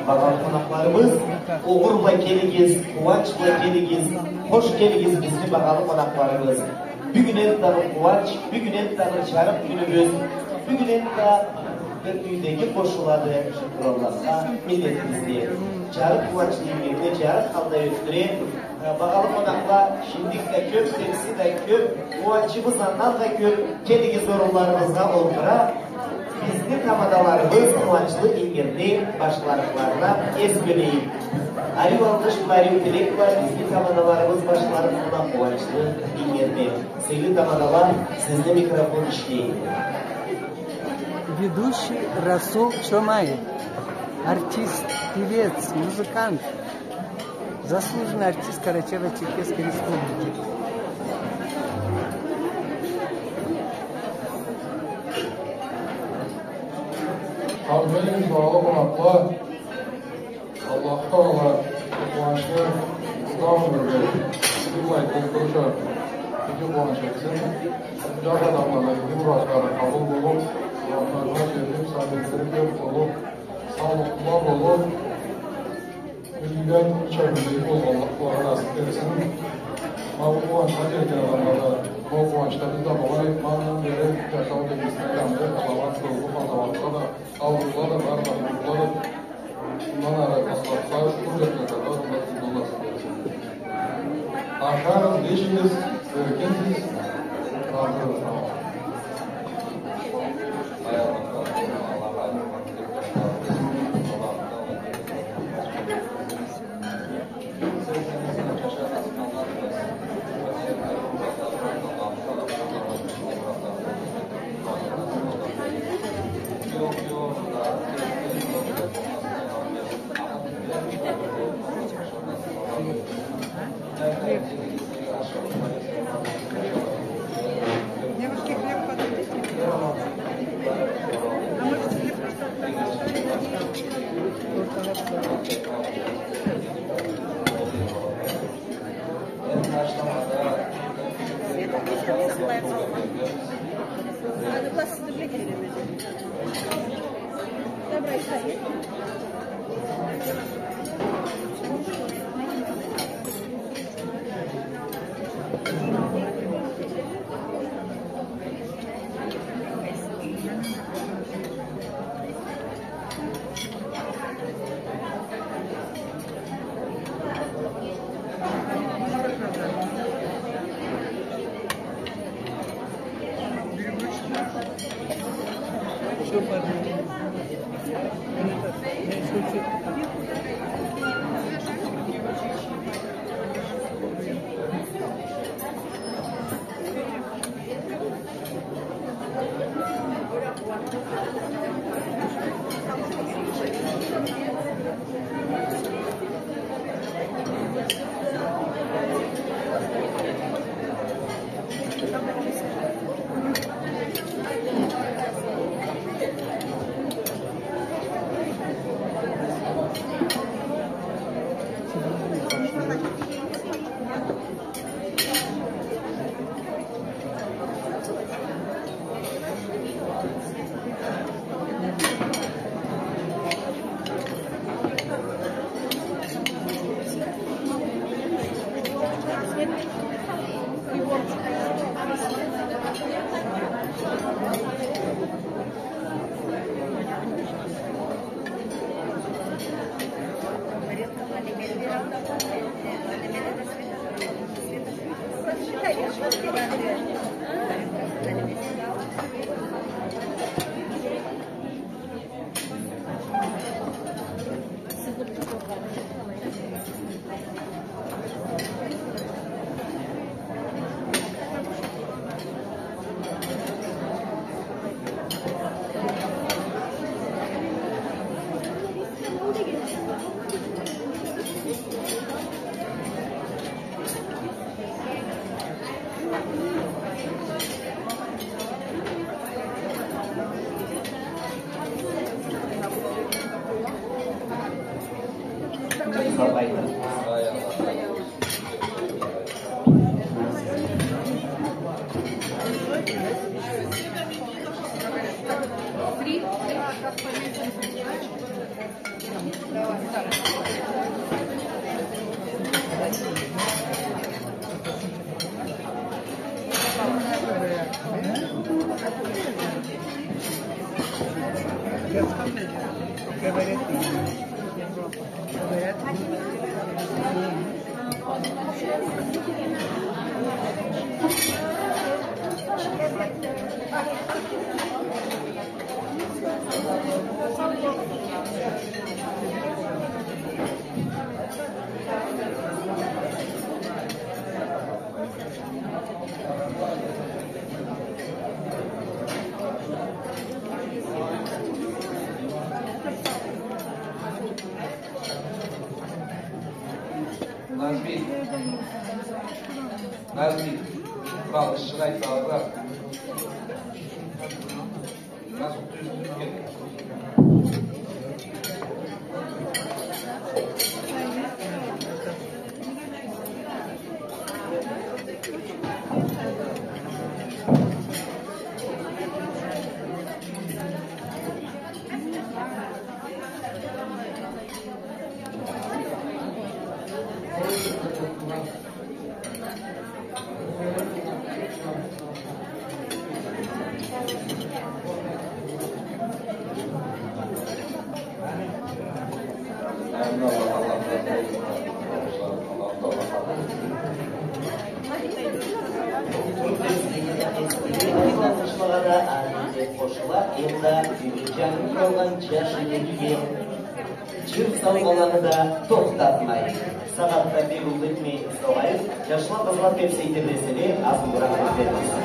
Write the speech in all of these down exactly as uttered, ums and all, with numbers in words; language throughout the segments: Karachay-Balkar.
Багъалы къонакъларыбыз, огъур бла келигиз, къууанч бла келигиз, хош келигиз, бизни багъалы къонакъларыбыз. Бюгюн энтда къууанч, бюгюн энтда чарыкъ кюнюбюз, бюгюн энтда бир юйдеги къошулады, шукур Аллахха, миллетибизде чарыкъ къууанчлы юйюню чарыкъ халда ётдюре. Э, багъалы къонакъла, шимдик да кёп, тепси да кёп, къууанчыбыз андан да кёп. Келигиз, орунларыбызгъа олтура. Бизни тамадаларыбыз къууанчлы ингирни башларыкъларына эс бёлейик. Ариу алгъыш бла, ариу тилек бла бизни тамадаларыбыз башларыкъла къууанчлы ингирни. Сыйлы тамадала, сизни микрофон ишлей. Ведущий Расул Чомаев, артист, певец, музыкант, заслуженный артист Карачаево-Черкесской Республики. Къарт бегим, багъалы къонакъла, Аллах Тагъала къууанчны дауам этсин. Иги былай толтуруша, иги къууанч этсин. Джаш адамланы иги муратлары къабыл болуп, Аллахдан джерли саадетлери кёп болуп, саулукълула болуп, юйден чыгъып болмагъанлыкъ насып этсин. Ма бу къууанчха джетген адамлагъа да, бу къууанчда биз да болгъан эдик, ма бери джашау дегенибизни да, саламат болуп, къазауатха да, аурула да, бар да, аурула да. Мындан ары къысхартса, шукур джетмекле, Аллах насып этсин. Ашагъыз, ичигиз, эркинсиз, разыбыз. Девушки, хлеб подадите? А может, хлеб? Назми. Назми. Бал, ышыгъай, бал, бал. Къошула, энди Бибиджанны алгъан джаш иги джыр саугъаланы да тохтатмай. Сагъатда бир уллу этмей согъайыкъ. Джашла, къызла, кёп сюйдюрмесин, аз уллуракъ этмесин.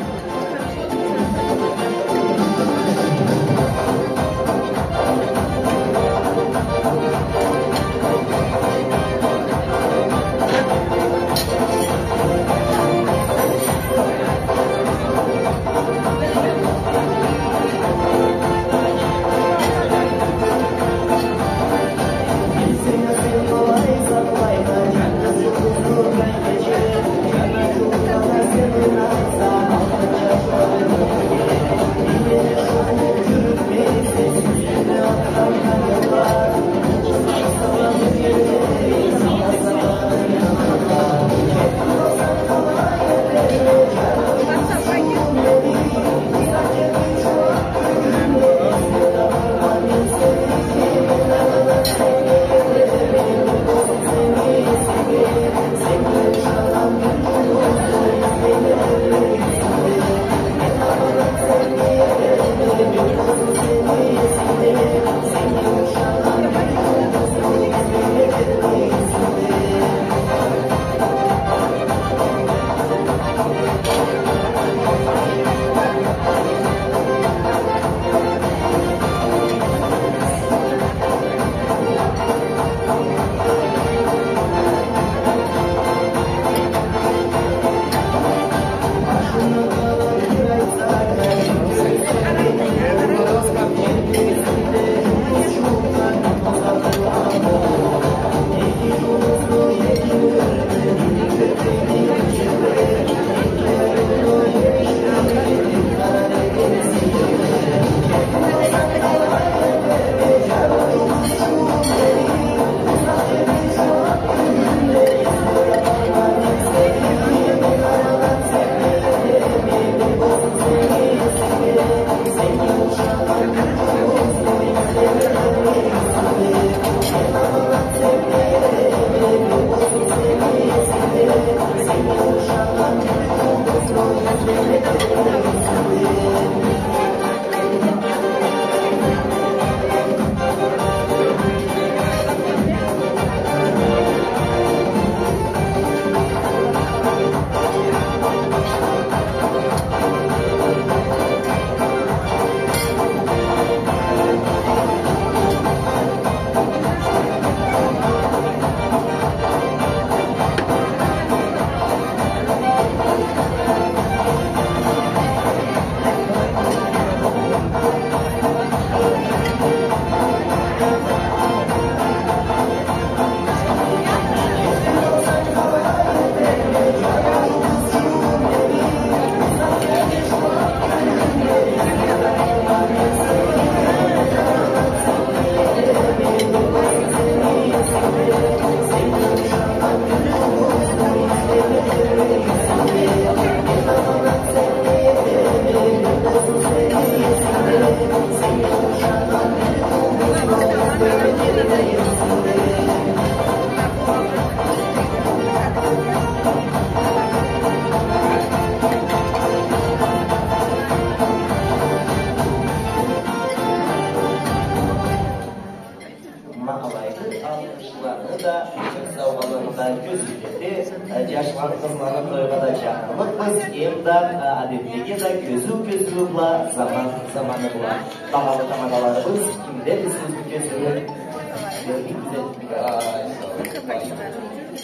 Жашланы, къызланы тойгъа да чакъырлыкъбыз, эм да, э, адетдеги да кёзюу кёзюу бла, заман заманы бла. Багъалы тамадаларыбыз, кимде эсигизде кёзюу?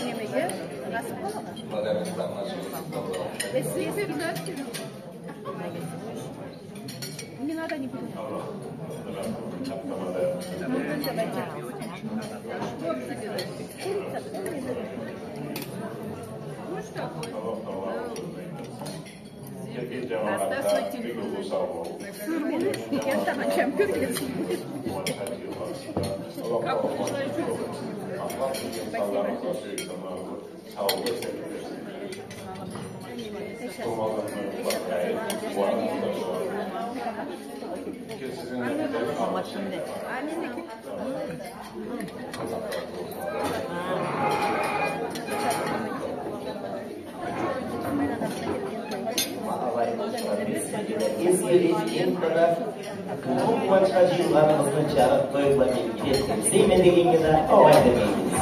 Немеге? Насып бола. Не надо, не буду. Ну что? Здравствуйте. Спасибо. Эсгерек, энтда да уллу къууанчха джыйылгъаныбызны джарыкъ той бла белгиле этсем дегеннге да огъай демейбиз.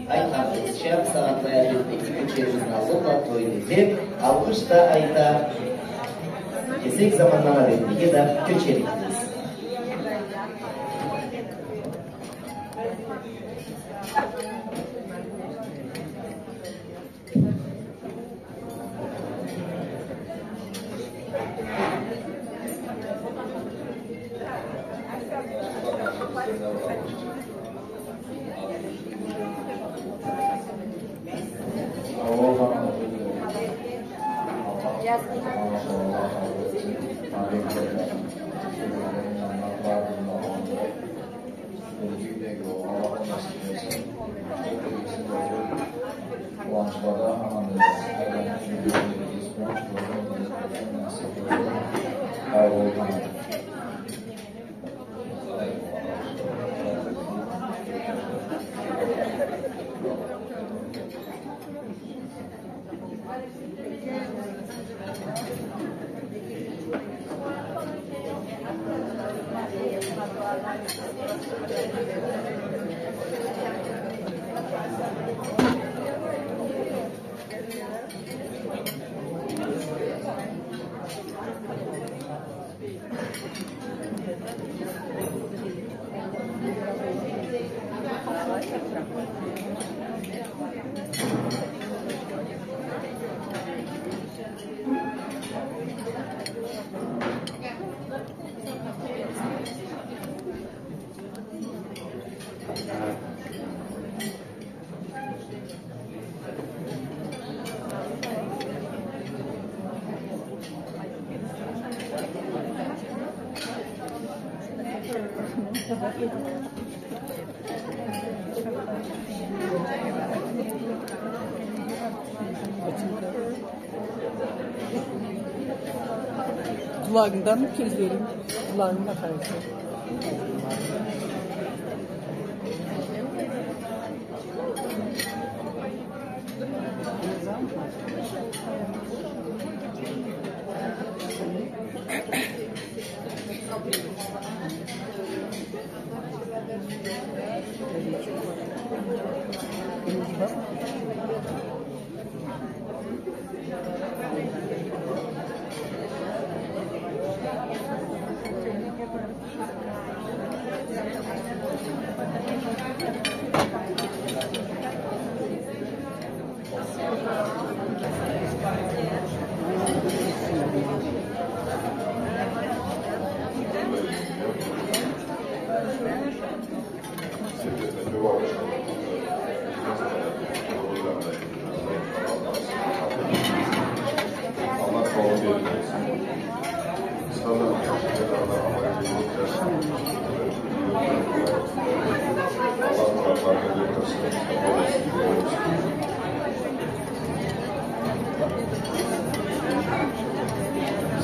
Айтханыбызча, сагъатлай алай кёчербиз Назлы бла тойну деб, алгъыш да айта кесек замандан адетдеги да кёчерикбиз. Къулагъынгдамы, кёзлеринг? Къулагъынгда къарайса.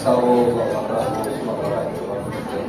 Сау болугъуз, Аллах разы болсун, Аллах разы болсун.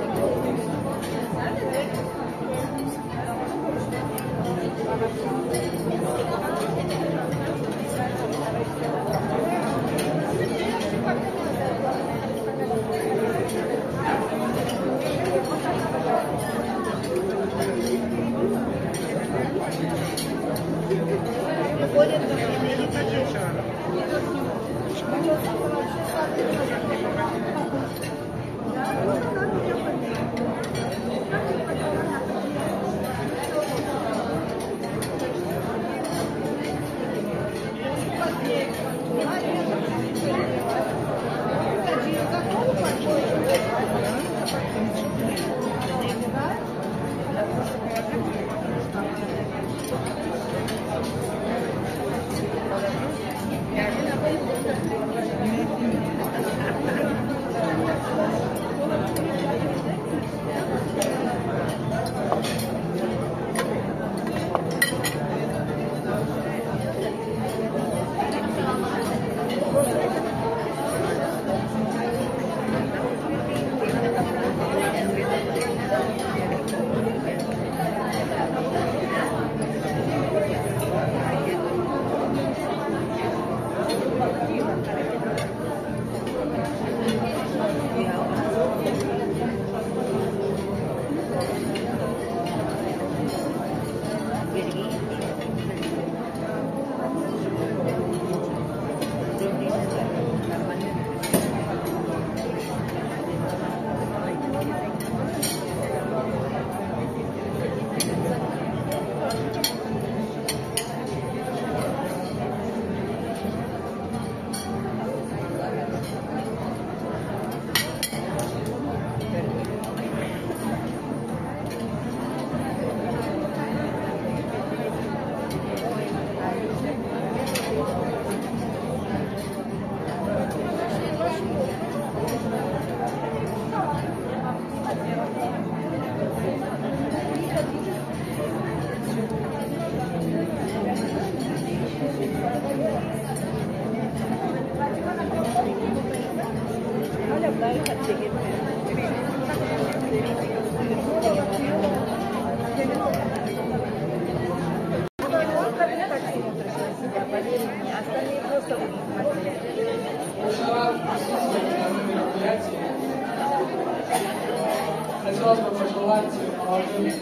Хотелось бы пожелать молодым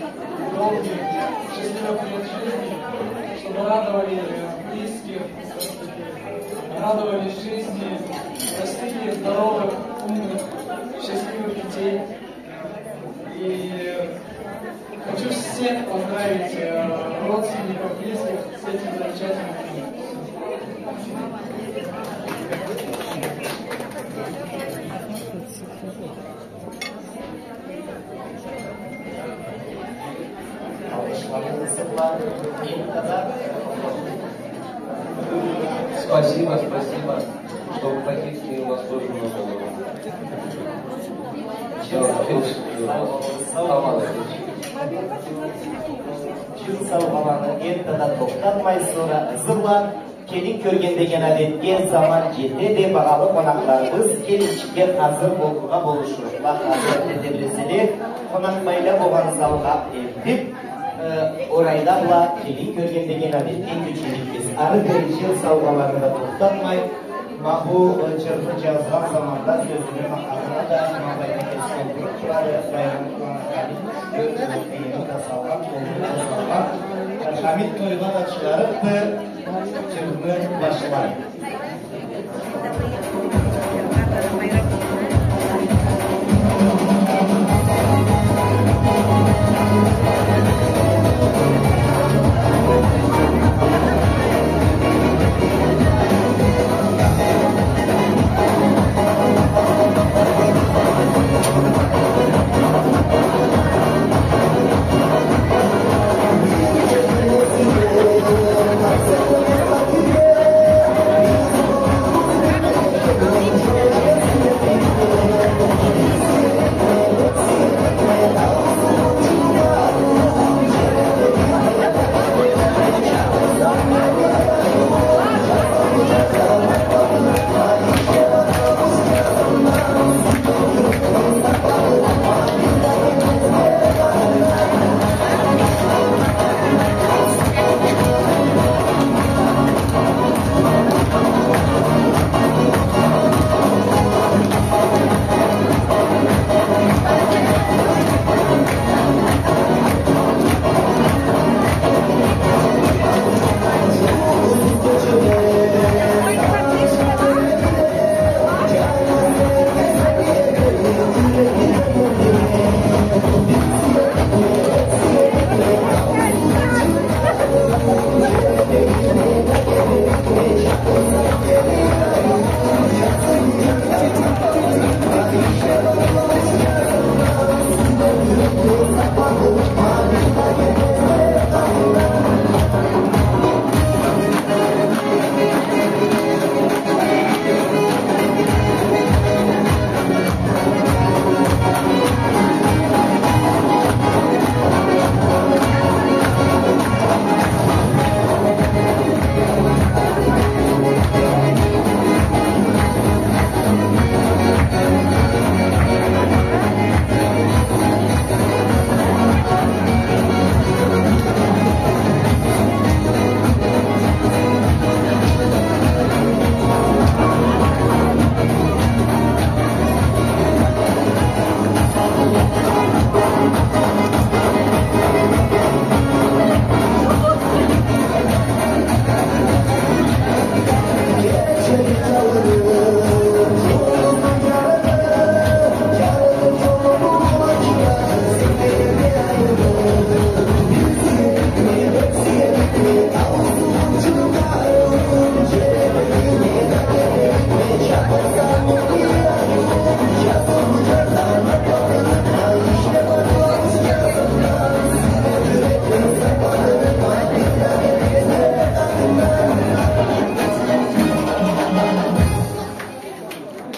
долгих, счастливых лет жизни, чтобы радовали близких, радовались жизни, растили здоровых, умных, счастливых детей. И хочу всех поздравить, э, родственников, близких с этим замечательным днём. Спасибо, спасибо, что в таких дней у вас тоже много было. Всё, всё, всё. Сау болугъуз. Джыл саугъаланы энтда да тохтатмай, сора ызырла. Келин кёрген деген адетге заман джетеди, багъалы къонакъларыбыз, келинчикле хазыр болургъа болушурукъла, хазыр да тебрезеле, къонакъбайла болгъан залгъа элтиб, э, орайла бла келин кёрген деген адетге кёчерикбиз. Ары дери джыл саугъаланы да тохтатмай, ма бу, э, джырны джазгъан заманда сёзюню макъарына да, ма былайда кеси толтуруб турады, Байрам Къуранакъалиев, э, э, да салгъан, толтуруб да салгъан, э, Хамид тойгъа да чыгъарыкъды. Джырны башлайым.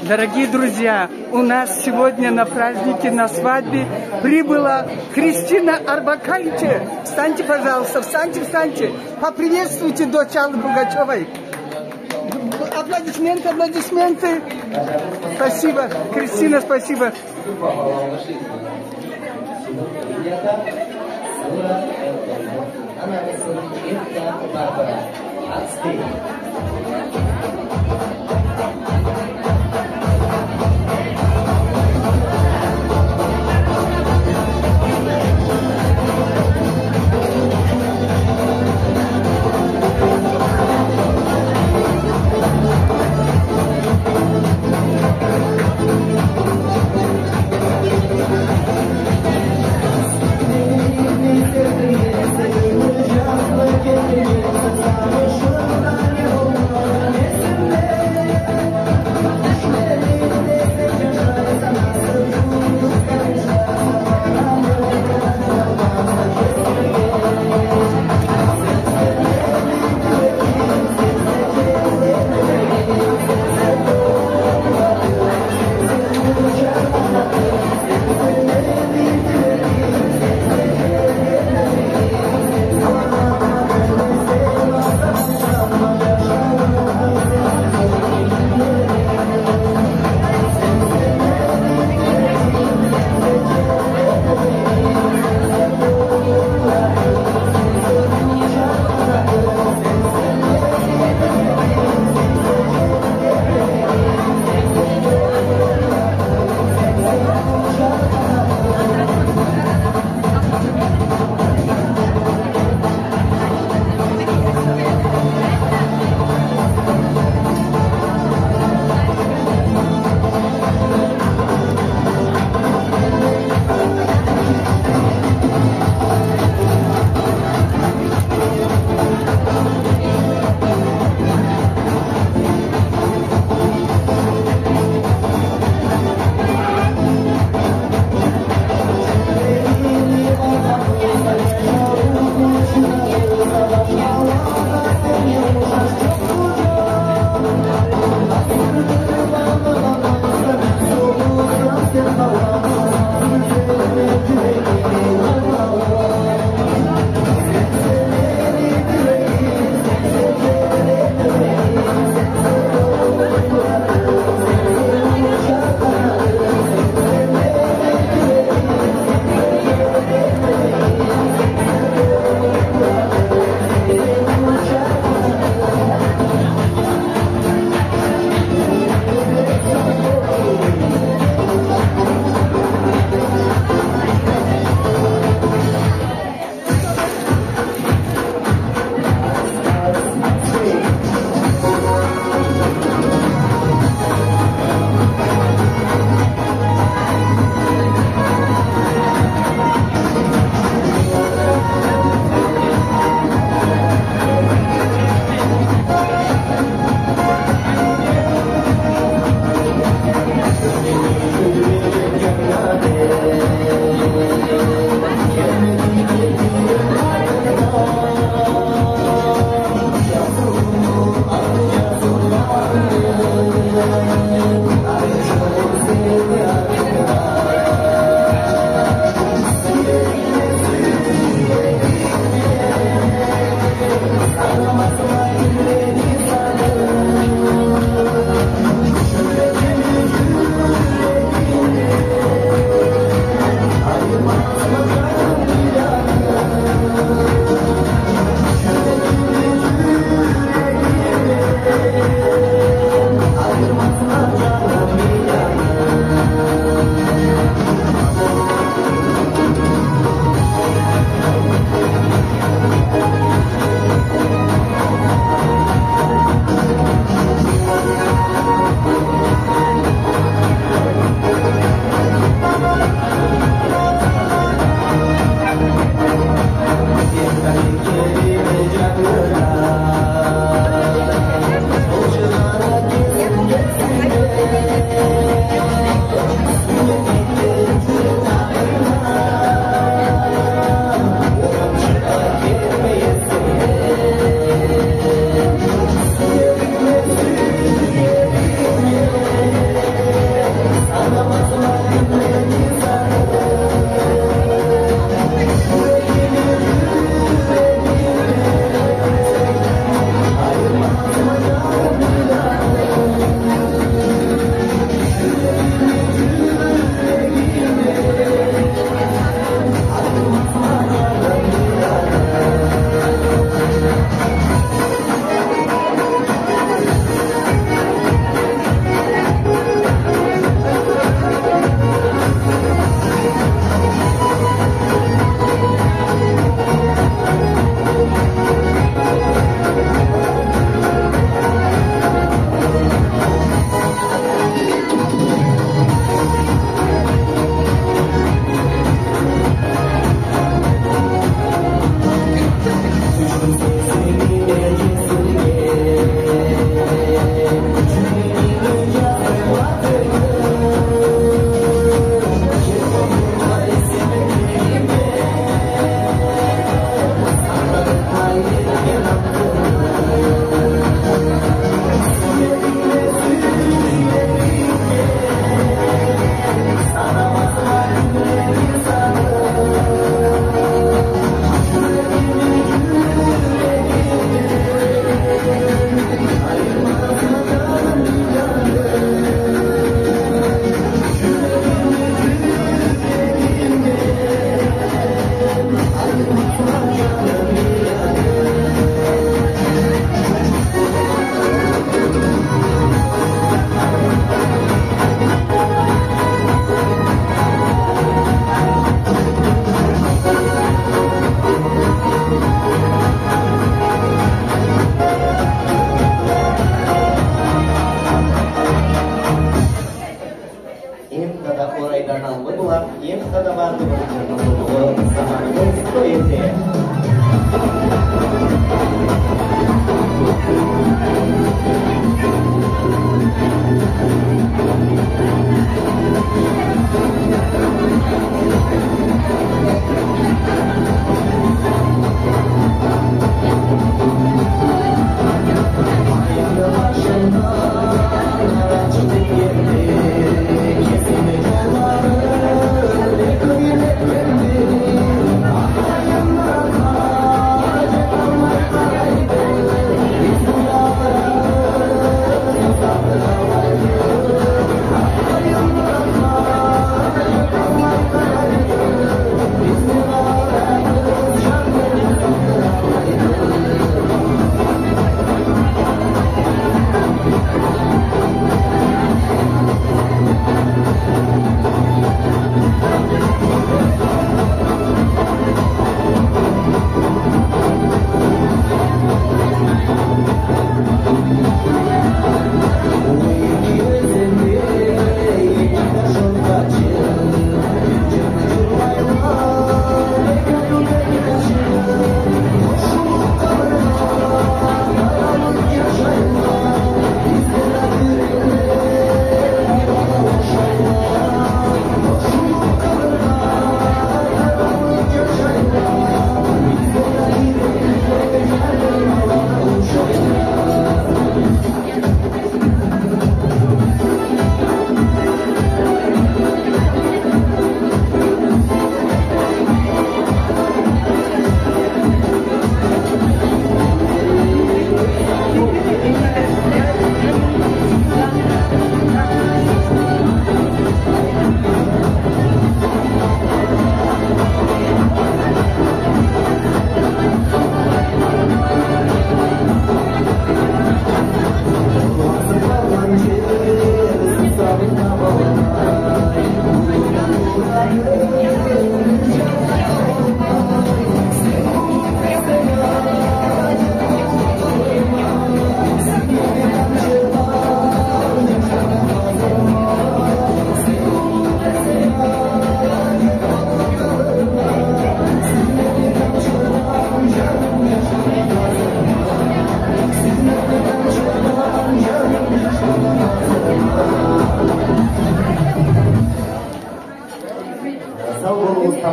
Дорогие друзья, у нас сегодня на празднике, на свадьбе прибыла Кристина Арбакайте. Встаньте, пожалуйста, встаньте, встаньте. Поприветствуйте дочь Аллы Пугачёвой. Аплодисменты, аплодисменты. Спасибо. Кристина, спасибо.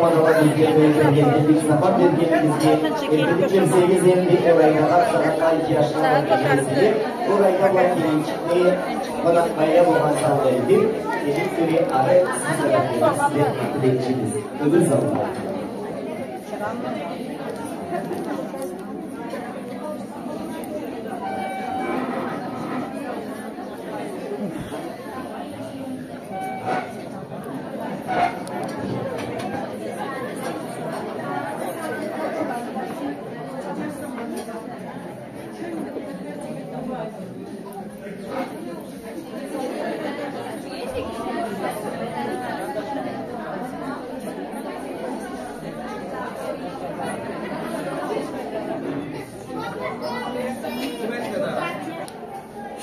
Тамадала бизге бёлюп бергенигизге, сапар бергенигизге, энди бир келсегиз, энди орайдагъы сагъатда ихтиярчыла бла келесиз. Орайда бла келинчикни къонакъ бла болгъан саугъа этип, келип кёре ары сиз да келесиз деп тилекчибиз. Ёмюр саулукъ.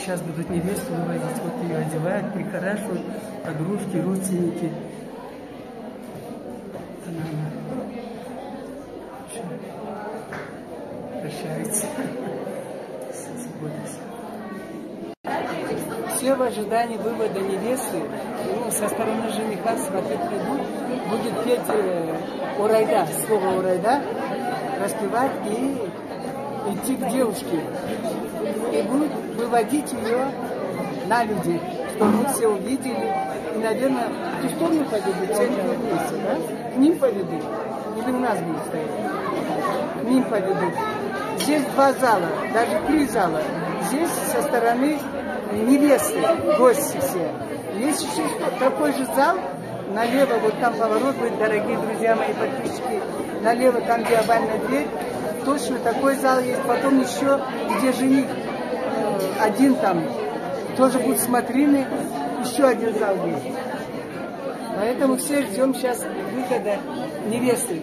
Сейчас будут невесту вывозить, вот её одевают, прихорашивают, подружки, родственники. Она, она. Всё. Прощаются. С-, с-, вот и всё. Все в ожидании вывода невесты. Ну, со стороны жениха сваты придут, будет петь, э, орайда, слово орайда, распевать и идти к девушке. И будет выводить её на люди, чтобы мы все увидели. И, наверное, в ту сторону поведут, в центр вместе, да? К ним поведут. Или у нас будет стоять? К ним поведут. Здесь два зала, даже три зала. Здесь со стороны невесты, гости все. Есть ещё такой же зал, налево, вот там поворот будет, дорогие друзья мои подписчики, налево, там, где овальная дверь, точно такой зал есть. Потом ещё, где жених, э, один там, тоже будут смотрины, ещё один зал есть. Поэтому все ждём сейчас выхода невесты.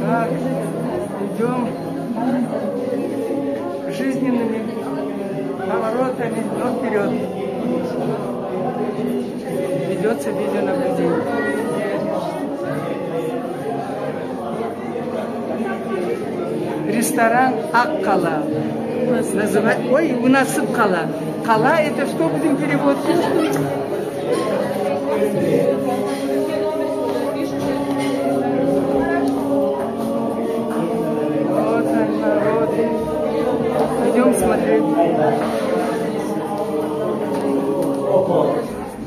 Так, идём жизненными поворотами, но вперёд. Ведётся видеонаблюдение. Ресторан «Акъ къала». Называй-, ой, «Насып къала». Къала, это что будем перевод? Вот она, вот. Идём смотреть.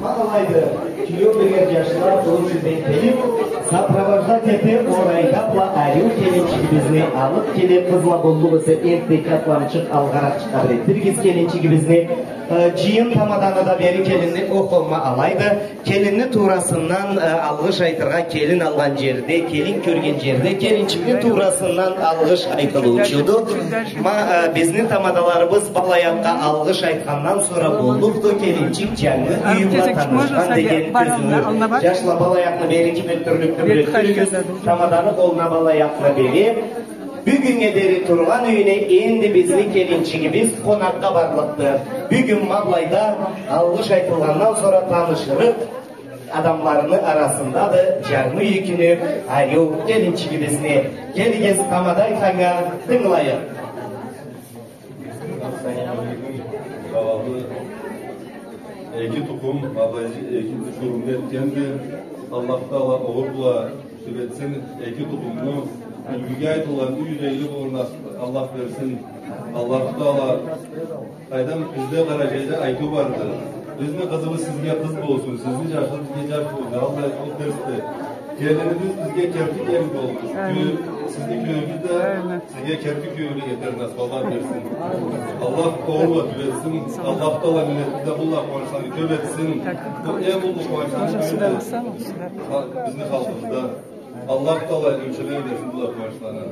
Ма алайды, кюлеу берген джашла, ол джерден келип, сопровождать эте, орайда бла ариу келинчигибизни алып келе, къызла боллукъ эсе, энтда эки атламчыкъ алгъаракъ чыгъарып этдиригиз келинчигибизни. Э, джыйын тамаданы да бери келинни, охо, ма алайды, келинни туурасындан, э, алгъыш айтыргъа, келин алгъан джерде, келин кёрген джерде, келинчикни туурасындан алгъыш айтылыучуду. Ма, э, бизни тамадаларыбыз балаякъгъа алгъыш айтхандан сора боллукъду келинчик джангы юй бла танышхан деген сёзню. Джашла, балаякъны бери ким ётдюрлюкдю бир ётдюрюгюз, тамаданы къолуна балаякъны бери. Бюгюннге дери тургъан юйюне энди бизни келинчигибиз къонакъгъа барлыкъды. Бюгюн ма былайда алгъыш айтылгъандан сора танышырыкъ адамларыны арасындады джангы юй кюню ариу келинчигибизни. Келигиз, тамада айтханнга тынгылайыкъ. Эки тукъум, абайджы, эки тукъумну этгенди. Аллах Таала огъур бла тюбетсин, эки тукъумну юйге айтылгъан юй юйлейле болургъа Аллах берсин. Аллах Таала Къайдам, бизде Къарачайда айтыу барды. Бизни къызыбыз сизге къыз болсун, сизни джашыгъыз бизге джаш болсун. Аллах ол терсди. Келинибиз бизге керти келин болсун. Амин. Кюй-, сизни кюйюгюз да сизге керти кюйлю этер насыб Аллах берсин. Аллах огъурла тюбетсин. Аллах Таала миллетибизде быллай къууанчланы кёб этсин. Бу эм уллу къууанчланы кюйюдю. Ха-, бизни халкъыбызда. Аллах Таала юйчюлеге берсин быллай къууанчланы.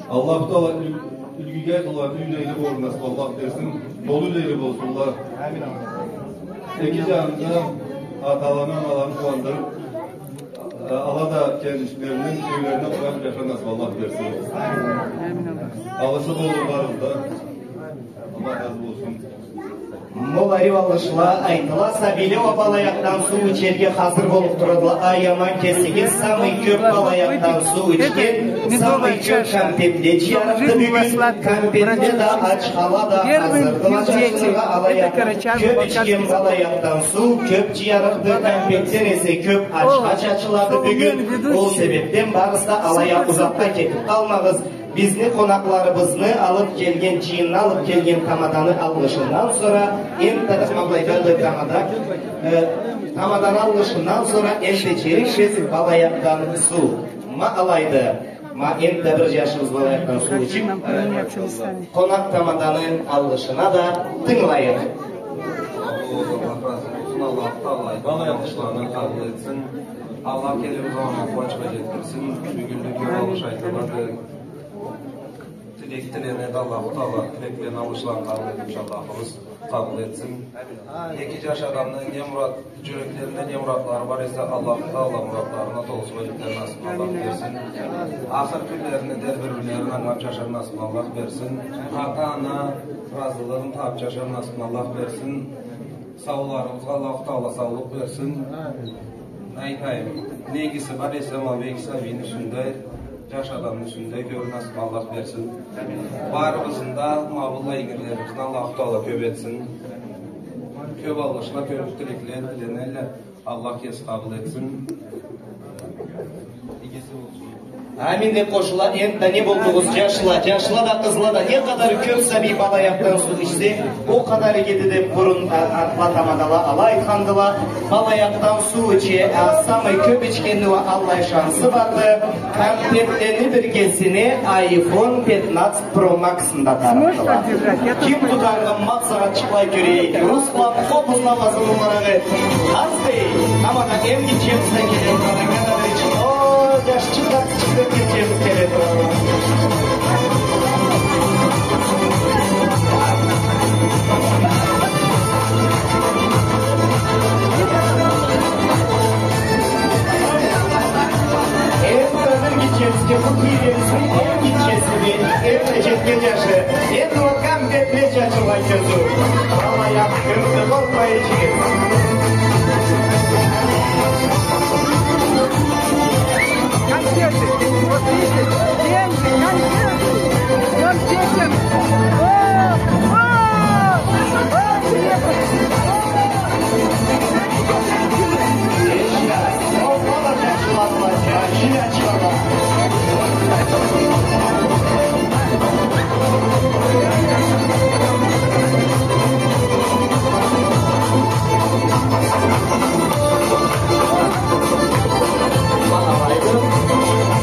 Аллах Таала юй-, юйге айтылгъан юйлейле болургъа насыб Аллах берсин. Толу юйлейле болсунла. Эки джанында Аталаны, аналарын къууандырып, э, ала да келинчиклерини юйлерине къурап жашар насыб Аллах берсин. Алышы болурларыз да. Аллах разы болсун. Мол ариу алгъышла айтыла, сабийле уа балаякъдан суу ичерге хазыр болуп турадыла. Ай, аман кесигиз, самый кёп балаякъдан суу ичген, самый кёп кампетле джыярыкъды бюгюн. Кампетле да, ачхала да хазырдыла чачылыргъа алайгъа. Кёп ичген балаякъдан суу кёп джыярыкъды, кампетле эсе кёп ачха чачылады бюгюн. Ол себепден барыгъыз да алайгъа узакъгъа кетип къалмагъыз. Бизни къонакъларыбызны алып келген, джыйынны алып келген тамаданы алгъышындан сора, энтда да тамада, э, тамаданы алгъышындан сора энтда ичерикбиз балаякъдан суу. Ма алайды. Ма энтда бир джашыбыз балаякъдан суу ичип, э, къонакъ тамаданы алгъышына да тынгылайыкъ. Аллах разы болсун, Аллах Таала алгъышланы къабыл этсин. Аллах келир заманнга къууанчха джетдирсин. Бюгюнлюкге алгъыш айтылады. Тилек тиленеди Аллаху Таала, тилеклени, алгъышланы къабыл этиб, Аллахыбыз къабыл этсин. Эки джаш адамны не мурат, джюреклеринде не муратлары бар эсе, Аллаху Таала муратларына толусуна джетер насыбын Аллах берсин. Ахыр кюнлеринде да бир-бирлерин ангылаб джашар насыбын Аллах берсин. Ата-ана разылыгъын табыб джашар насыбын Аллах берсин. Сауларыбызгъа Аллаху Таала саулукъ берсин. Айтайым, не игиси бар эсе, ма бу эки сабийни юсюнде, джаш адамны юсюнде кёрюр насыбын Аллах берсин. Барыбызны да, ма быллай игилерибизни Аллаху Таала кёб этсин. Кёб алгъышла, кёб тилекле тиленелле. Аллах кеси къабыл этсин. Амин деб къошула. Энтда не болдугъуз, джашла, джашла да, къызла да, не къадар кёб сабий балаякъдан суу ичсе, о къадар игиди деб бурун, а, атла тамадала алай айтхандыла. Балаякъдан суу иче, а, самый кёб ичгенни уа аллай шансы барды. Кампетлени биргесине айфон пятнадцать Pro Max-ны да тарыкъдыла. Ким тутаргъа макъсагъатчыкълай кёрейик. Руслан, къобузну алласа, нумараны. Азды. Ама да эм гитчебизден келе турады. О, джашчыкъла, кичикден гитчебиз келе турады. Энтда бир гитчебизге, бу кюйлерибизни эм гитчеси, эм да джетген джашы. Энтда уа кампетле чачылгъан кёзюу. Аллай, къоркъмай ичигиз. Конфеты. Вот видите, деньги, конфеты. Вон детям. О, о, о,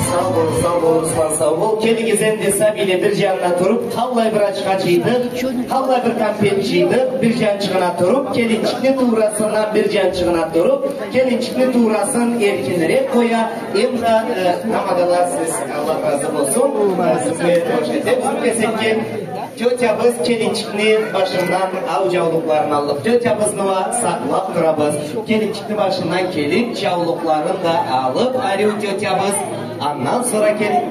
Сау бол, сау бол, Руслан, сау бол. Келигиз энди, сабийле, бир джанына туруб, къаллай бир ачха джыйдыкъ, къаллай бир кампет джыйдыкъ, бир джанчыгъына туруб, келинчикни туурасына бир джанчыгъына туруб, келинчикни туурасын эркинирек къоя. Эм да, э, тамадала, сиз, Аллах разы болсун, э, сизге хош этебиз бу кесекге. Тётябыз келинчикни башындан ау джаулукъларын аллыкъ. Тётябызны уа сакълаб турабыз. Келинчикни башындан келин джаулукъларын да алыб, ариу тётябыз. Андан сора келин.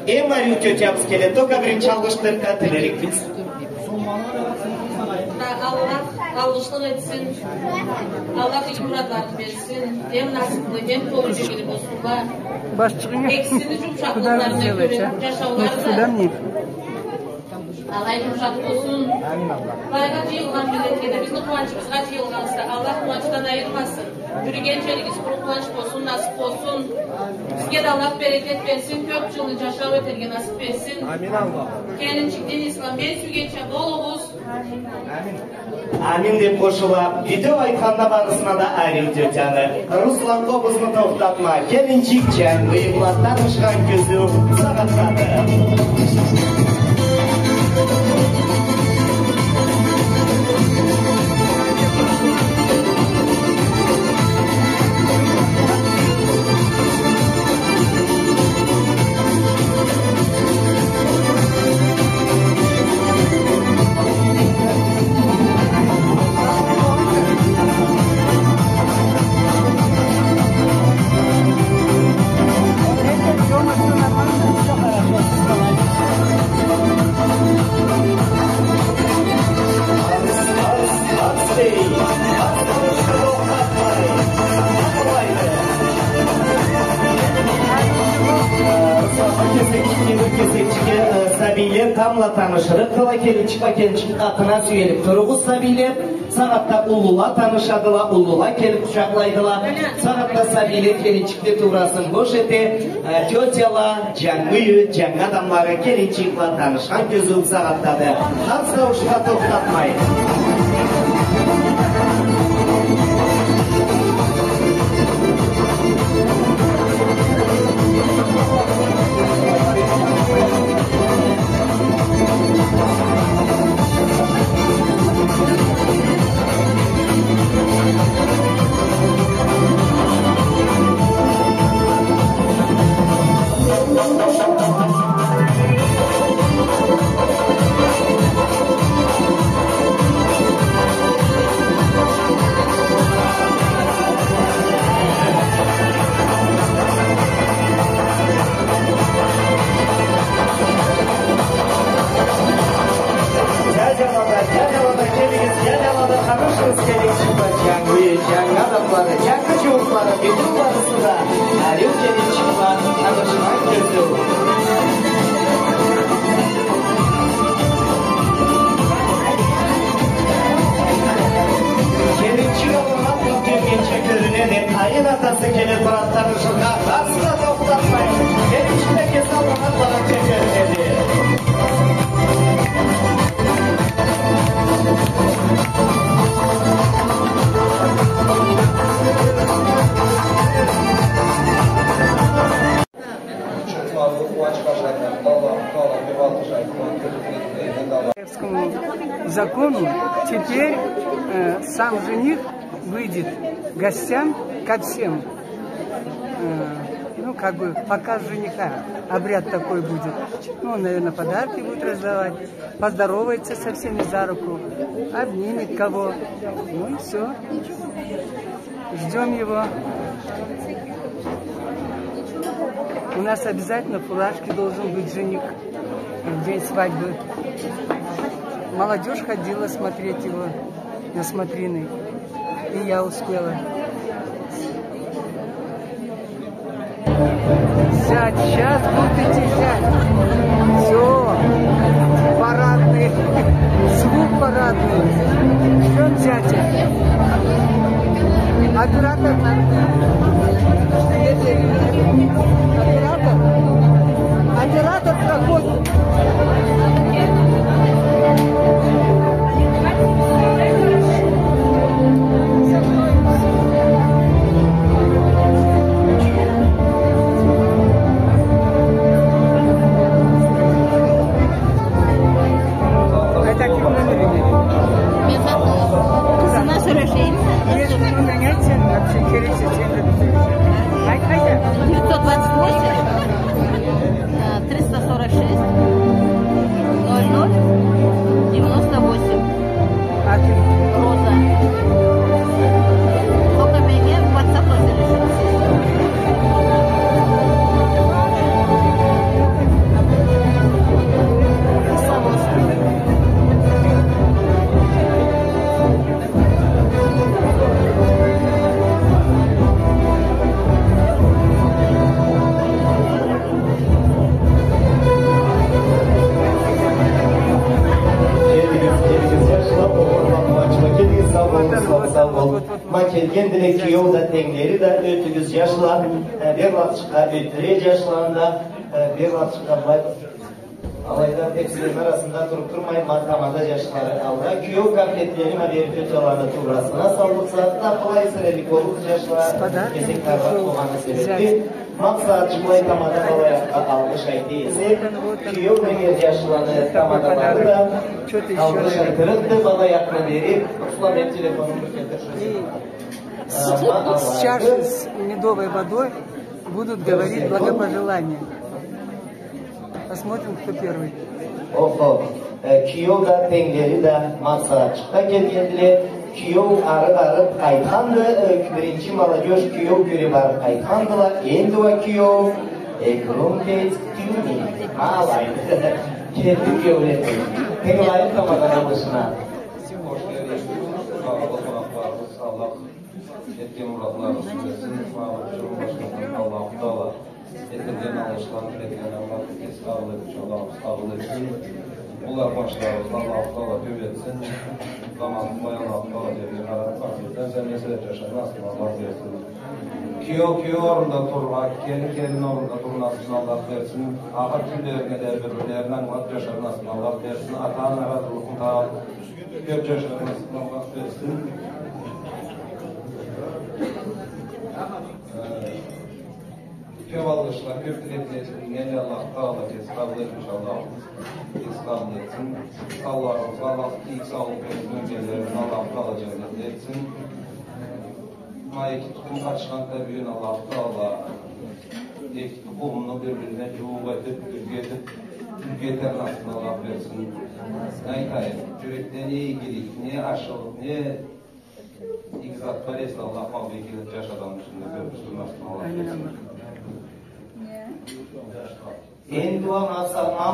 Эм ариу тётябыз келеди. Только биринчи алгъышны да тилерикбиз. Да, Аллах алгъышлыкъ этсин. Аллах иги муратларын берсин. Эм насыблы, эм толу джюклю болсунла. Экисини джумшакълыкъларына кёре джашаулары да алай джумшакъ болсун. Былайгъа джыйылгъан миллетге да, бизни къууанчыбызгъа джыйылгъанса, Аллах къууанчдан айырмасын. Джюрюген джеригиз къуру къууанч болсун, насыб болсун. Сизге да Аллах берекет берсин, кёб джылны джашау этерге насыб берсин. Амин, Аллах. Келинчикден Исламбек сюйгенча болугъуз. Амин. Амин деб къошула. Битеу айтханда барысына да ариу тётяны. Руслан, къобузну тохтатма. Келинчик джангы, танышхан кёзюу сагъатдады. Кесекчикге, бир кесекчикге, э, сабийле тамбла танышырыкъдыла, келинчик бла келинчик къатына сюелип туругъуз, сабийле. Сагъатда уллула танышадыла, уллула келип къучакълайдыла. Сагъатда сабийле келинчикни тугърасын бош эте, э, тётяла, джангы юй, джангы адамлары келинчик бла танышхан кёзюу сагъатдады. Къарс тауушха тохтатмай. Дядяла да, дядяла да, келигиз, дядяла да, танышыгъыз, келинчик бла джангы, джангы адамлары, джангы джууукълары, бютюн барысы да ариу келинчик бла танышхан кёзюу. Келинчик алыннган кюн келгинчи кёрюнеди, къайын атасы келе турады танышыргъа, къарс да тохтатмай. Келинчик да кеси алыннган бла кёрюнеди. По закону теперь, э, сам жених выйдет к гостям, ко всем. Э, ну, как бы показ жениха, обряд такой будет. Ну, он, наверное, подарки будет раздавать, поздоровается со всеми за руку, обнимет кого. Ну и всё. Ждём его. У нас обязательно в фуражке должен быть жених в день свадьбы. Молодёжь ходила смотреть его на смотрины. И я успела. Сядь, щас будут идти сядь. Всё. Парадный. Звук парадный. Ждём зятя. Оператор надо. Оператор. Оператор проходит. Айтайыкъ, номер. Мен сорок шесть. Если вы меняете, вообще интересно, чем это. Айт, айт. Девятьсот двадцать восемь. Э, триста сорок шесть, ноль ноль, девяносто восемь. А ты? Роза. Только меня в WhatsApp разрешили. Келигиз, келигиз, джашла, огъурлакъ, къууанчла, келигиз, сау болугъуз, сау бол. Ма келгендиле киеу да, тенглери да, ётюгюз, джашла, э, бир лафчыкъгъа ётдюре джашланы да, э, бир лафчыкъгъа былай. Алайда тепсилени арасында туруп турмай, ма тамада джашлары алда. Киеу конфетлени ма бери тётяланы тубрасына саллыкъса, да былай эсенлик болугъуз, джашла, кесек тарбакъ болгъаны себепли. Макъсат, былай тамада балаякъгъа алгъыш айта эсе, киеу да, эр джашланы тамадалары да алгъыш айтырыкъды, балаякъны берип, Руслан, мен телефонуму бир келтирирсиз. С чаши с медовой водой будут говорить благопожелания. Посмотрим, кто первый. Охо, э, киеу да, тенглери да Макъсатчыкъгъа келгендиле. Киеу ары барып айтханды, э, биринчи молодёжь киеу кёре барып айтхандыла, энди уа киеу, э, эки рюмка ичдинг? Алай. Келди киеу. Тынгылайыкъ тамаданы алгъышына. Хош гелдигиз, сагъыулу къонакъларыбыз, Аллах этген муратларыгъызны берсин. Аллаху Таала Этилген алгъышланы, тилеклени Аллах кеси къабыл этип, Аллах кабыл этсин. Уллу къоншуларыбызны Аллах Таала кёп этсин. Заманыбызны Аллах Таала джерге къаратмасын. Сен, сен не себеп джашарны насыбын Аллах берсин. Киеу киеу орнунда турургъа, келин келин орнунда турургъа насыбын Аллах берсин. Ахыр кюнлерине да бир-бирлерин ангылап джашарны насыбын Аллах берсин. Ата-ана разылыгъын табып, кёп джашарны насыбын Аллах берсин. Э, Кёп алгъышла, кёп тилекле этилиннген, Аллах Таала кеси къабыл этсин, иншаллах. Кеси къабыл этсин. Сауларыбызгъа Аллах ийик саулукъ берсин, ёлгенлерибизни Аллах Таала джаннетли этсин. Ма эки тукъум къатышханды бюгюн, Аллах Таала эки тукъумну бир-бирине джууукъ этип, бирге этип, бирге этерге насыбын Аллах берсин. Не айтайым, джюрекде не игилик, не ашхылыкъ, не иги зат бар эсе, Аллах ма бу эки джаш адамны юсюнде кёргюзтюрмесин, Аллах. Амин, Аллах. Энди уа ма,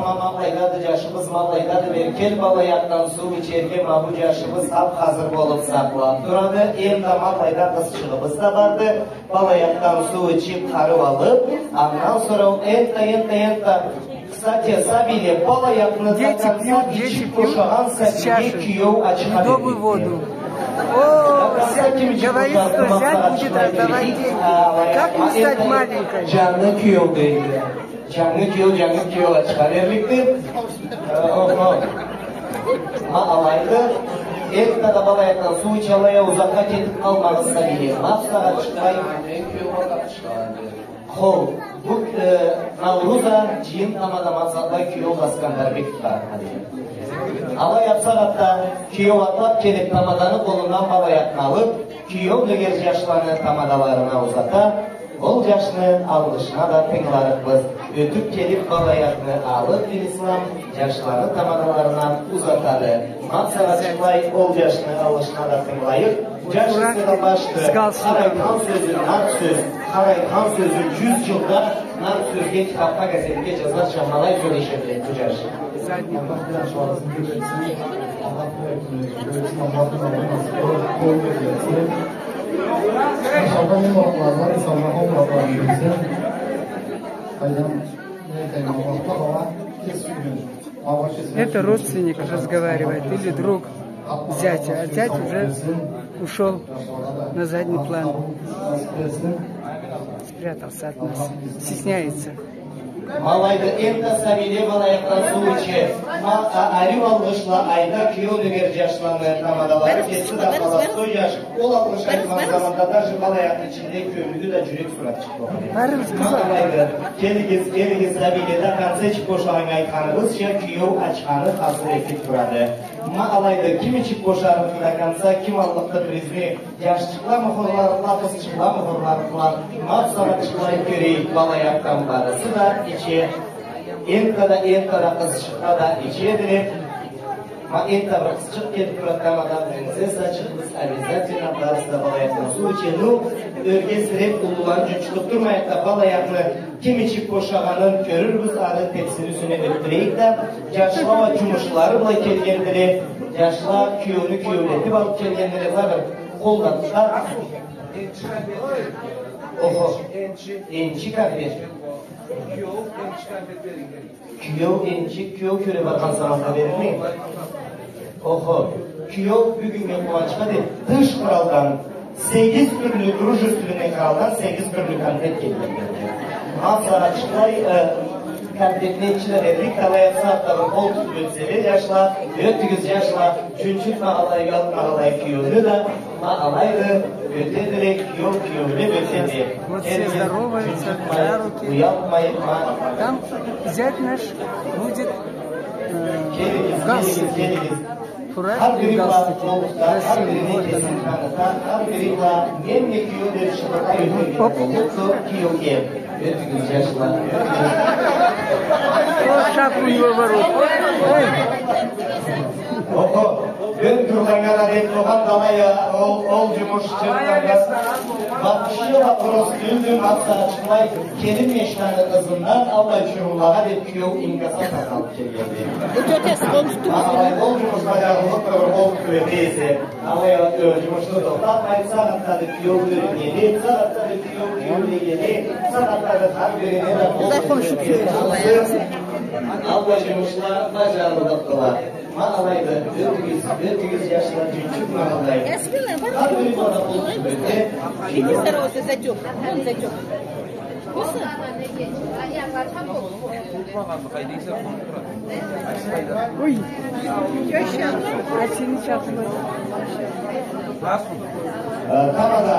ма, ма былайдады, джашыбыз ма былайдады, бери кел, балаякъдан суу ичерге, ма бу джашыбыз хап-хазыр болуп сакълап турады. Энди ма былайда къызчыгъыбыз да барды. Балаякъдан суу ичип, къарыу алып, андан сора энтда, энтда, энтда. Кстати, сабийле, балаякъны до конца ичип бошагъан сабийге киеу ачха бермейди. До конца ким ичип бошагъан сабийге киеу ачха бермейди. О, говорит, что зять будет раздавать деньги. Как не стать маленькой? Джангы киеу дейди. Джангы киеу, джангы киеу ачха берликди. Э, охо. Ма алайды. Энтда да балаякъдан суу ичалай, узакъгъа кетип къалмагъыз, сабийле. Ма бусагъатчыкълай. Хо, бу, э, Науруз а, джыйын тамада макъсатла киеу Аскандарбеков да. Алай бусагъатда киеу атлап келип, тамаданы къолундан балаякъны алып, киеу нёгер джашланы тамадаларына узата, ол джашны алгъышына да тынгыларыкъбыз. Ётюп келип, балаякъны алып, Динислам джашланы тамадаларына узатады. Макъсатчыкълай, ол джашны алгъышына да тынгылайыкъ. Джаш эсе да башды. Хар айтхан сёзю нарт сёз, хар айтхан сёзю джюз джылда нарт сёзге, китапха, газетге джазарча ма алай сёлешеди бу джаш. Это родственник разговаривает или друг зятя, а зять уже ушёл на задний план, спрятался от нас, стесняется. Ма алайды, энтда сабийле, балаякъдан суу иче. Ма, а, ариу алгъышла айда киеу нёгер джашланы тамадалары, кеси да холостой джаш. Ол алгъыш айтхан заманда даже балаякъны ичинде кёнгюлю да джюрек сурат чыкъды. Барыгъыз, къызлар. Ма алайды, келигиз, келигиз, сабийле, до конца ичип бошагъаннга, айтханыбызча, киеу ачханы хазыр этип турады. Ма алайды, ким ичип бошарыкъды до конца, ким аллыкъды призни, джашчыкъламы хорларыкъла, къызчыкъламы хорларыкъла, ма бусагъатчыкълай кёрейик, балаякъдан барысы да иче, энтда да, энтда да къызчыкъла да ичедиле. Ма энтда бир къызчыкъ келип турады, тамадан, принцессачыкъ, биз обязательно барысы да балаякъдан суу иче. Ну, ёрге сиреп, уллуланы джунчутуп турмайыкъ да, балаякъны ким ичип бошагъанын кёрюрбюз, аны тепсини юсюне ётдюрейик да, джашла уа джумушлары бла келгендиле, джашла киеуню киеулетип алып келгендиле, ма бир къоллатса. Охо. Энчи конфет. Киеу энчи, киеу кёре баргъан заманда берилмейми? Охо, киеу бюгюннге къууанчха деп, тыш къралдан сегиз тюрлю, дружественный къралдан сегиз тюрлю конфет келген. Ма бусагъатчыкълай, э, конфетни энчи да берлик, талай атса атта бир къол тутуп ётселе, джашла, ётюгюз, джашла, джунчутмагъанлай, уялтмагъанлай киеуню да, Ма алайды, ётедиле, киеу киеуле ётеди. Вот все здороваются, за руки. Уялмай, уялмай, ма. Там зять наш будет, э, в галстуке. Фуражка и галстуке. Красивый, вот она. Оп. Вот так у него ворот. Ой. Охо, бир тургъаннга да деб тургъан да алай а, ол, ол джумуш чыртгъаннга. Вообще вопрос тюлдю, макъсатчыкълай, келин мечтаны ызындан аллай чурумлагъа деб киеу инкасатха алыб келгенди. Бу тётеси, къол тутуб. Алай ол джумушха джарлылыкъ да бир къол тутуб эте эсе, алай а, э, джумушну тохтатмай, сагъатда да киеу кёрюнеди, сагъатда да киеу Закончится. Аллай джумушла баджарыллыкъдыла. Ма алайды, ётюгюз, ётюгюз, джашла, джучукъ ма алайды. Хар бир бала болуп джюрюрге. Иди сразу затёк, вон затёк. Ой, тёща, а сени чакъырмады. Э, тамада,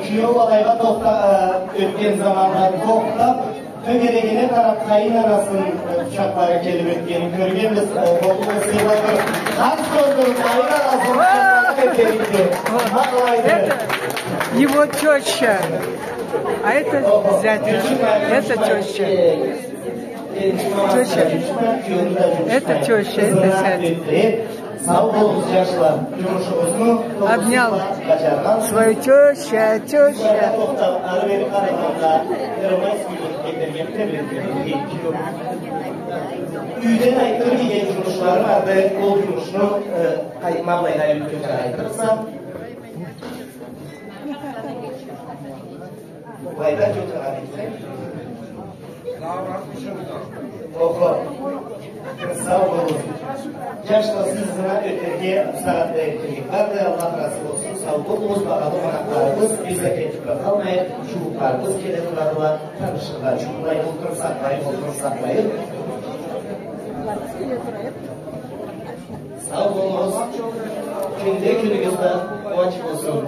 киеу алайгъа тохта-, э, ётген заманда тохтап, тёгерегине къарап, къайын анасын, э, къучакълары келип ётгенин кёргенбиз, э, болду, сыйлы тур. Къарт кёрдюрюп, къайын анасын къучакъларына келтирди. Ма алайды. Это его тёща. А это зять. Это тёща. Тёща. Это тёща, это зять. Сау болугъуз, джашла. Джумушугъузну обнял свою тёща, тёща. Юйден айтдырмайын джумушлары барды, ол джумушну, э, къайын абылайгъа айтдырырса. Былайда джотагъан эсенг. Охо. Сау болугъуз. Джашла, сиз ызына ётерге бусагъатда эркинлик барды. Аллах разы болсун. Сау болугъуз, багъалы къонакъларыбыз. Биз да кетип къалмайыкъ, джууукъларыбыз келе турадыла. Танышыргъа, джууукълай болтурсакъ, былай болтурсакъ, былай. Сау болугъуз. Кюнде кюнюгюз да къууанч болсун.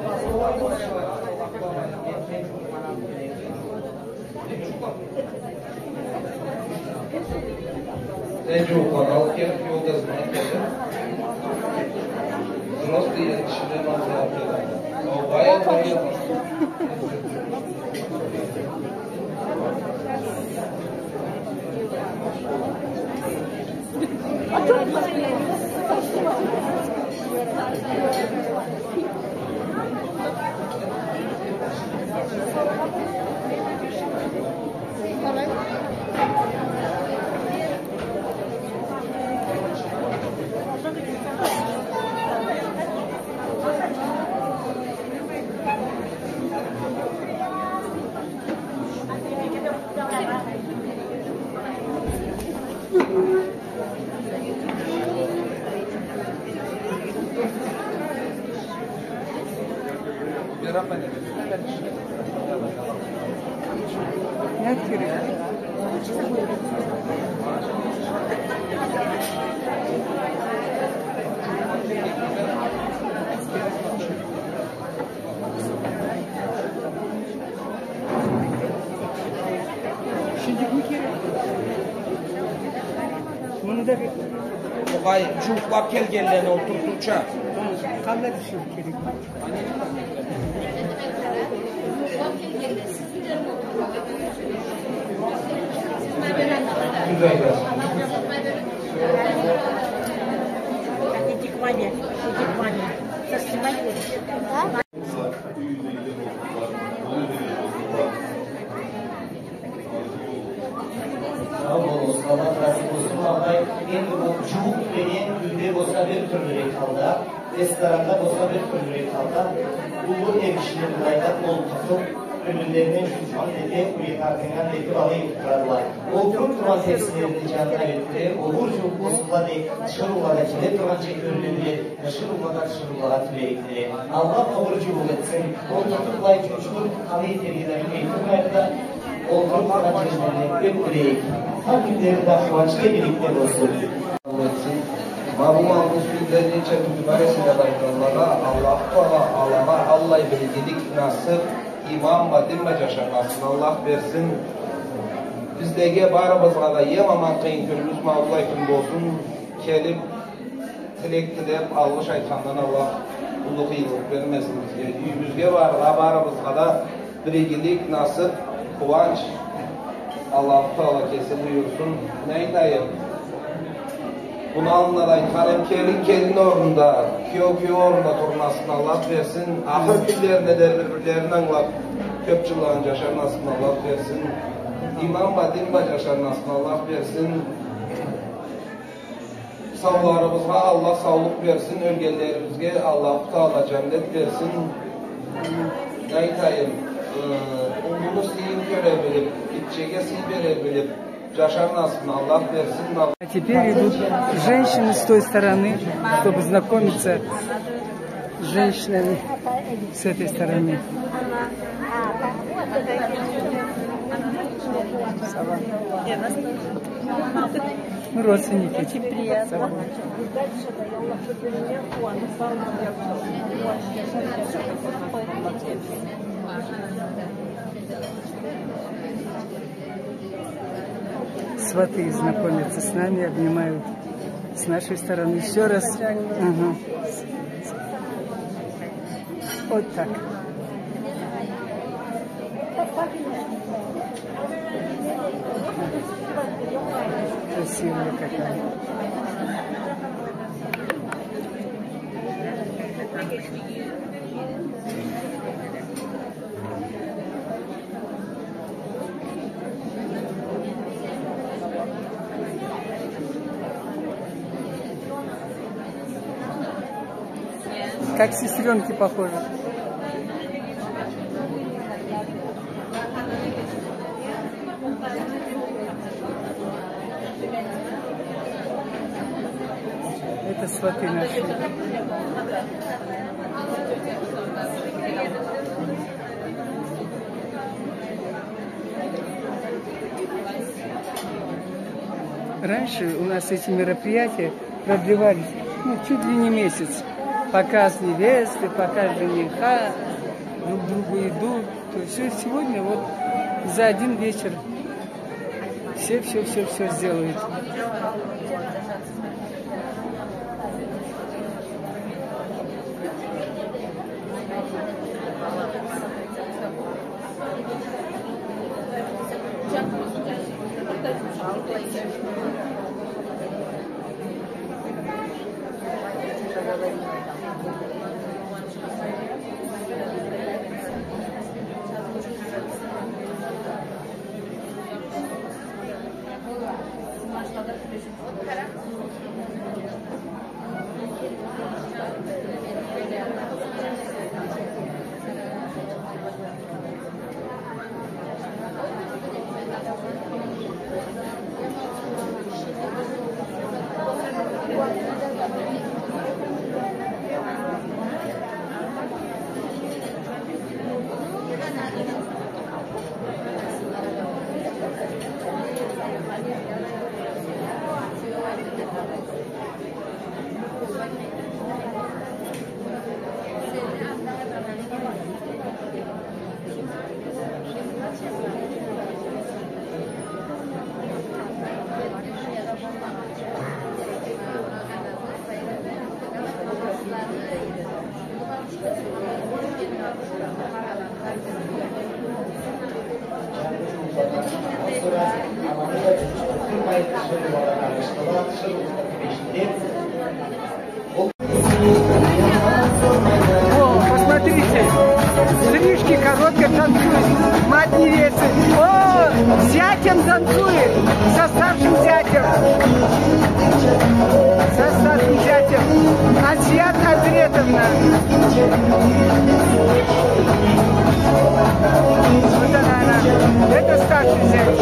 Сен джууукъланы алып келип, ёлда ызына келдинг. Взрослый эр кишиле ызына келди. О, бая, бая. Огъай, джууукълап келгенлени олтуртурча. Къалай бир шей керек? Иди к маме, иди к маме. Снимай. Сау болугъуз, Аллах разы болсун. Алай, энди бу джууукъ бла юйде болса бир тюрлюрек халда, ресторанда болса бир тюрлюрек халда, уллу эр кишиле былайда олтуртуп, бир-бирлеринден джукъ джукъ эте, уйгъаргъан эте, алай этип турадыла. Олтуруп тургъан тепсилерини джанына ётдюре, огъур джууукъ болсунла деб, тиширыула да келе тургъанча кёрюнюдюле. Тиширыула да тиширыулагъа тюберикдиле. Аллах огъур джууукъ этсин. Ол тутукълай джумушну къалай этерикни айтырмайыкъ да, олтуруб къалгъан джерлеринден ётдюрейик. Хар кюнлери да къууанчлы, игиликли болсун. Ма бу малны юсюнде ненча кюн бар эсе да, байкъаллагъа, Аллаху Тагъала алагъа аллай бир игилик, насыб, иман бла, дин бла джашаргъа насыбын Аллах берсин. Бизлеге, барыбызгъа да эм аман къыйын кюнюбюз ма быллай кюн болсун. Келиб, тилек тилеб, алгъыш айтхандан Аллах уллу къыйынлыкъ бермесин бизге. Юйюбюзге барыргъа, барыбызгъа да бир игилик, насыб, къууанч Аллаху Тагъала кеси буюрсун. Не айтайым? Муну аллында да айтхан эдим, келин келин орнунда, киеу киеу орнунда тургъан насыбын Аллах берсин. Ахыр кюнлерине дери бир-бирлерин ангылаб, кёб джылланы джашар насыбын Аллах берсин. Иман бла, дин бла джашар насыбын Аллах берсин. Сауларыбызгъа Аллах саулукъ берсин, ёлгенлерибизге Аллаху Тагъала джаннет берсин. Не айтайым? Э, уллуну сыйын кёре билип, гитчеге сый бере билип, джашар насыбын Аллах берсин. А теперь идут женщины с той стороны, чтобы знакомиться с женщинами с этой стороны. Ну, родственники. Очень приятно. Сваты знакомятся с нами, обнимают с нашей стороны. Ещё раз. Ага. Вот так. Красивая какая. Как сестрёнки похожи. Это сваты наши. Раньше у нас эти мероприятия продлевались, ну, чуть ли не месяц. Показ невесты, показ жениха, друг другу идут. То есть всё, сегодня вот за один вечер все-все-все-все сделают. О, посмотрите, стрижки короткие, танцуют. Мать невесты. О, с зятем танцует. Со старшим зятем. Со старшим зятем. Асият Азретовна. Вот она, она. Это старший зять.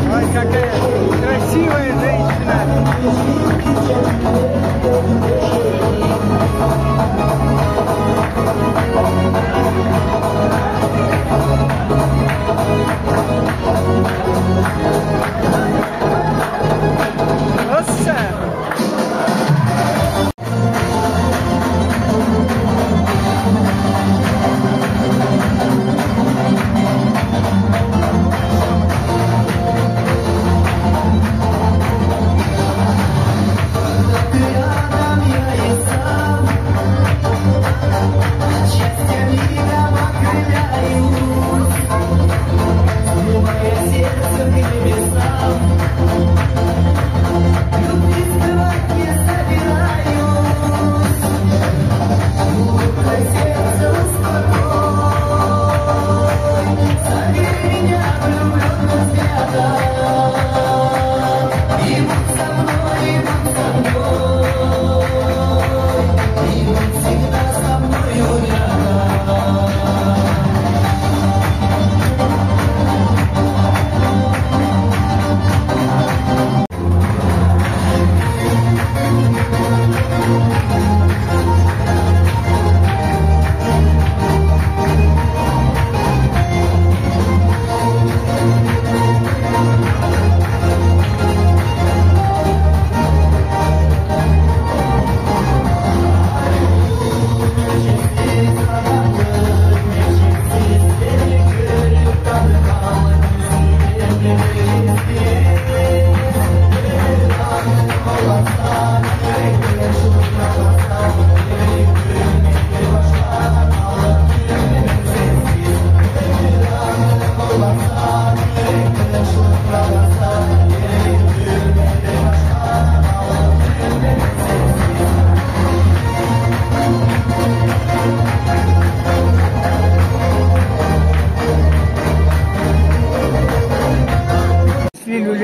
Ой, какая красивая женщина! Красавица!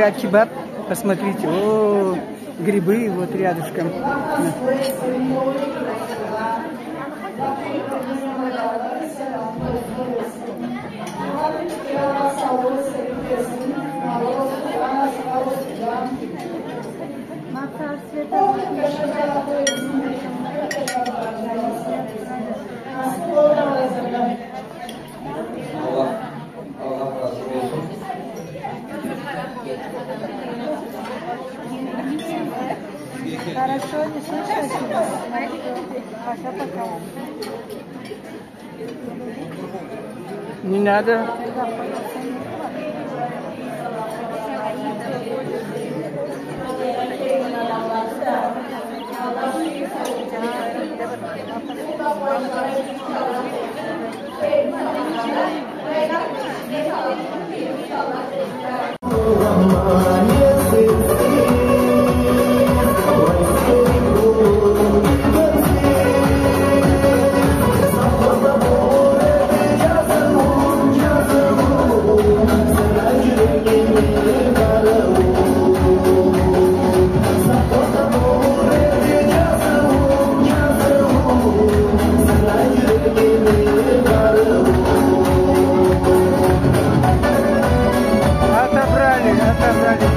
А кебаб, посмотрите, о, грибы вот рядышком. Аллах, Аллах разы болсун. Хорошо, не слышно тебя. Пока-пока. Не надо. Отобрали, отобрали.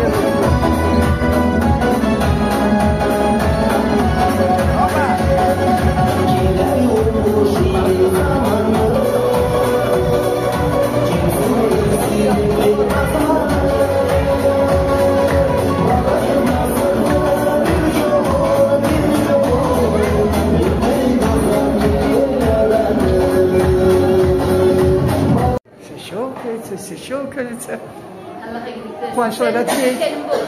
Всё щёлкается, всё щёлкается. Аллах игилик берсин. Къууанчлада. Сен бир эркеним бол.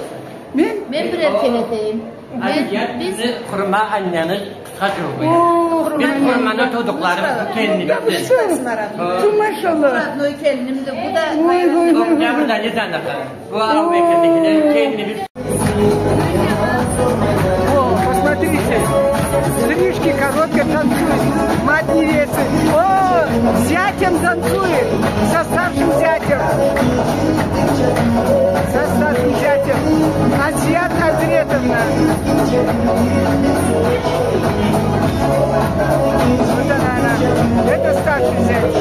Мен? Мен бир эркен этейим. Мен, биз... Къурма анняны къысха джуугъу. О, биз къурманы туудукъларыбыз бу келинибизни. Да вы что? Ту, машаллах. Родной келинимди. Бу да... Ой, ой, ой, ой. Бу ау экендигине келинибиз. О, посмотрите, стрижки короткие, танцуют. Мать невесты. О, с зятем танцует. Со старшим зятем. Со старшим зятем. Азият Хазретовна. Вот она, она. Это старший зять.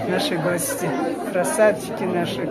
Наши гости, красавчики наши.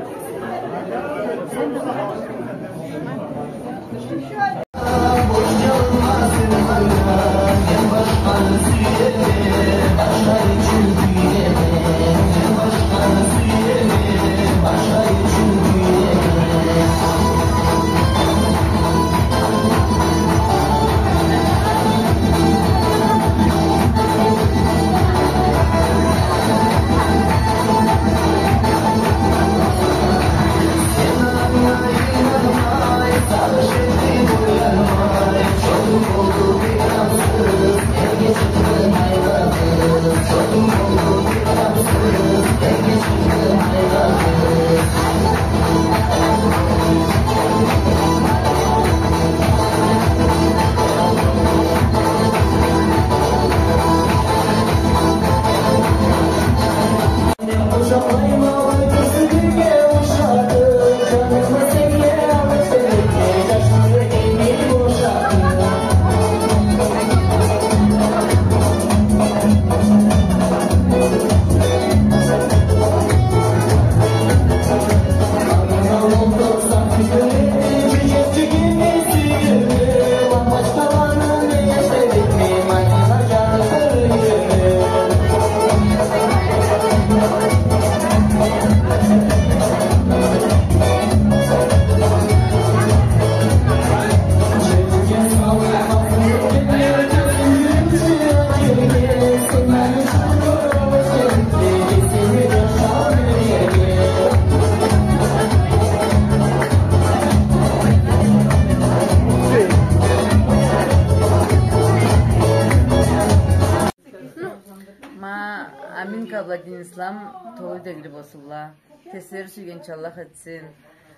Ма Аминка Абладин Ислам толу дегили болсунла. Кеслери сюйгенча Аллах этсин.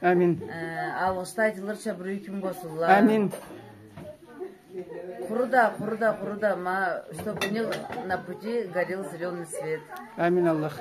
Амин. Э, алгъышда айтылырча бир кюн болсунла. Амин. Къуру да, къуру да, къуру да, ма, чтоб у них на пути горел зелёный свет. Амин, Аллах.